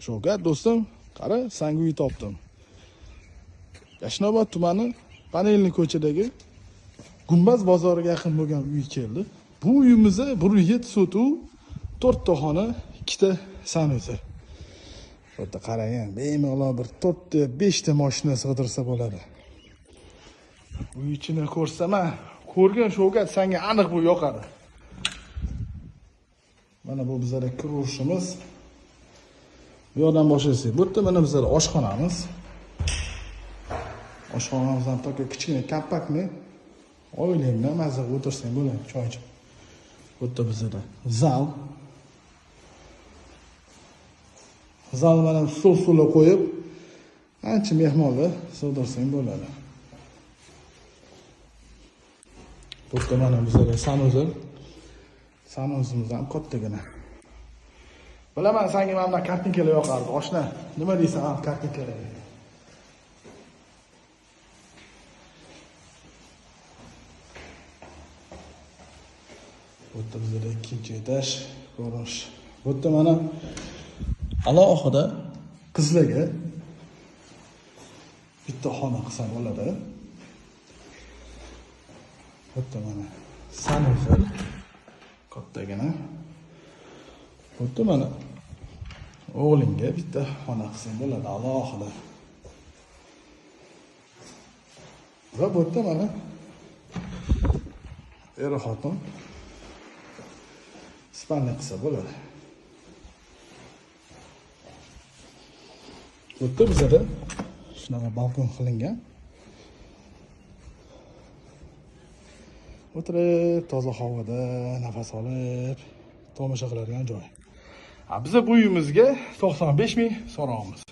Shavkat do'stim, qara, senga uy topdim. Yashnobod tumani Panelli ko'chadagi Gumbaz bozoriga yaqin bo'lgan uy keldi. Bu uyimizda 107 sotuv, 4 ta xona, 2 ta sanuzel. Bu yerda qarang, bemalol bir 4 ta, 5 ta mashina sig'dirsa bo'ladi. Uy ichini ko'rsaman, ko'rgan Shavkat senga aniq bu yoqadi. Mana bu bizlarga kirishimiz. Bu yoqdan boshlasak, bu yerda mana bizlar oshxonamiz. Oshxonamiz ham to'ka kichkina, kompaktni. Oilang bilan mazza qilib o'tirsang bo'ladi, choy ichib. Bu yerda bizlarda zal. Zal mana stol-stullar qo'yib, ancha mehmonlar sig'dirsang bo'ladi. Bu yerda mana bizlarda sanuzel. Sanuzimiz ham kattagina. Bilaman senga mana bunday kartinkalar yoqardi, oshna. Nima deysan, ha, kartinkalarga? Bu yerda bizlarda ikkinchi etaj ko'rinish. Bu yerda mana alohida qizlarga bitta xona qilsa bo'ladi. Bu yerda mana sanuzel kattagina. Bu yerda mana o'g'lingga bitta xona qilsang bo'ladi alohida. Va bu yerda mana er xotin spalni qilsa bo'ladi. Bu yerda bizada shunaqa balkon qilingan. O'tirib, toza havoda nafas olib, tomosha qiladigan joy. Biz bu uyimizga 95 ming so'raymiz.